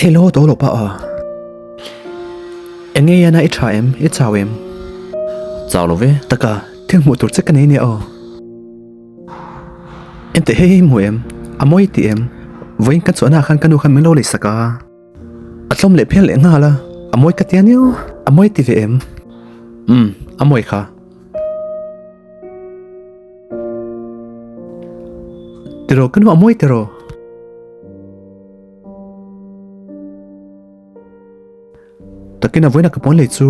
Hello tawh lo pa a. Enge i ana i tha em? I chau em? Chau lo ve. Taka, thil hmuh tur che ka nei nia aw. Enteh hei hi hmu em? A mawi ti em? Vawiin kan chhuahna ah khan ka nu khan min lo lei sak a. A tlawm leh phian leh nghal a. A mawi ka tia nia. A mawi ti ve em? Umm, a mawi kha. Tiraw ka nu a mawi tiraw? Takin a vawiin a ka pawn lei chu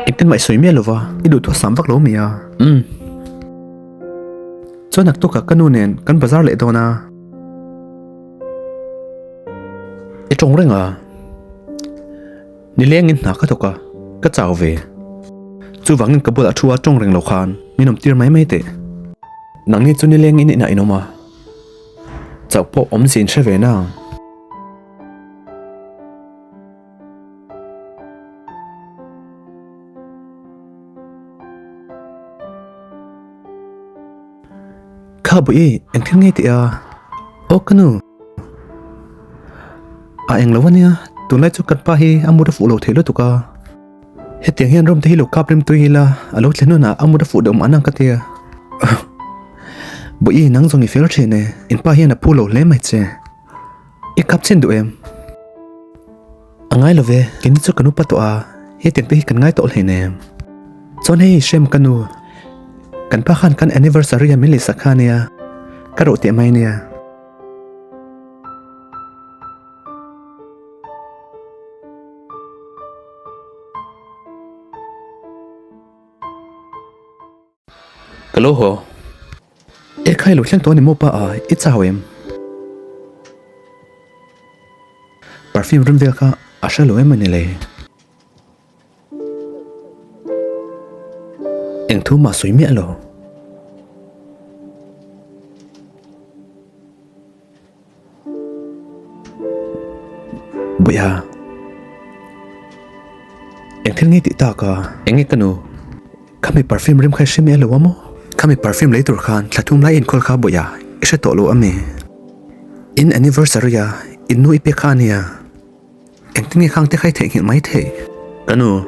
engtin mah i sawi miah lova i duhthaw sam vak lo mi a. Umm. Chuan naktukah ka nu nen kan bazar leh dawn a. I tawng reng a. Nilengin hna ka thawk a, ka chau ve. Chuvangin ka bulah thu a tawng reng lo khan min awm tir mai mai teh. Nangni chu nilengin inah in awm a, chauh pawh awmzia in hre ve nang. Kha buih engthil nge tih a? Aw ka nu. A eng lo ania, tunlai chu kan pa hi a mut a fuh lo thei lutuk a. Hetiang hian room te hi lo kap rim tui ila, a lo thlen hunah a mut a fuh deuh mahna ka tia. Buih nang zawng i fel thin e, in pa hian a phu lo hle mai che. I kap chin duh em? A ngai lo ve, keini chu kan upa tawh a, hetiang te hi kan ngai tawh hleinem. Chuan hei Shem ka nu, kan pa khan kan anniversary a min lei sak kha ania, ka rawh teh mai ania. Ka lo haw. E khai lo thleng tawh ani maw pa a, i chau em? Perfume rim vel kha a hre lo em ani le? Eng thu mah sawi miah lo. Buia. Eng thil nge tih tak a? Eng nge ka nu? Khami perfume rim kha i hre miah lo a maw? Khami perfume lei tur khan thla thum lai enkawl kha Buia i hre tawh lo a mi? In anniversary a in nu i pek kha a nia. Engtin nge khang te kha i theihnghilh mai theih? Ka nu,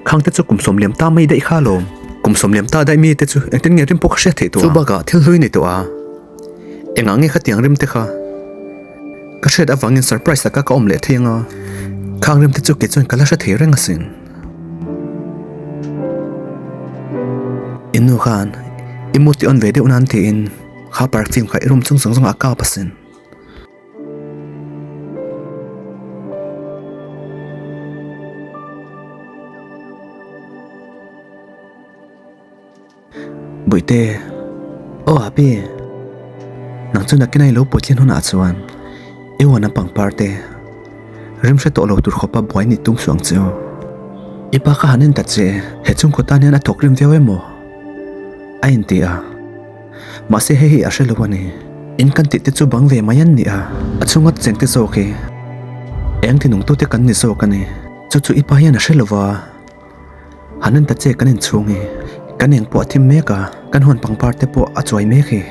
khang te chu kum sawmliam ta mai daih kha alawm. Kum sawmliam ta daih mi te chu engtin nge rim pawh ka hriat theih tawh a? Chu bakah thil hlui ni tawh a. Engah nge khatiang rim te kha? Ka hriat avangin surprise taka ka awm leh thei anga, khang rim te chu kei chuan ka la hre thei reng asin. I nu khan i mu ti awn ve deuh nan tiin kha perfume kha i room chung zawng zawng ah a kap asin. Bawihte, aw Happy, nang chu nakin a i lo puitlin hunah chuan i huan a pangpar te rim hre tawh lo tur khawpa buai ni tum suh ang che u. I pa kha han en ta che, he chhungkaw tan hian a thawk rim viau emaw a inti a. Mahse hei hi a hre lo a ni. In kan tih te chu bang ve mai an ni a, a chhunga cheng te zawk hi eng tinungtute kan ni zawk a ni. Chu chu i pa hian a hre lo va, han en ta che kan inchhung hi kan eng pawh a thim mek a, kan huan pangpar te pawh a chuai mek hi.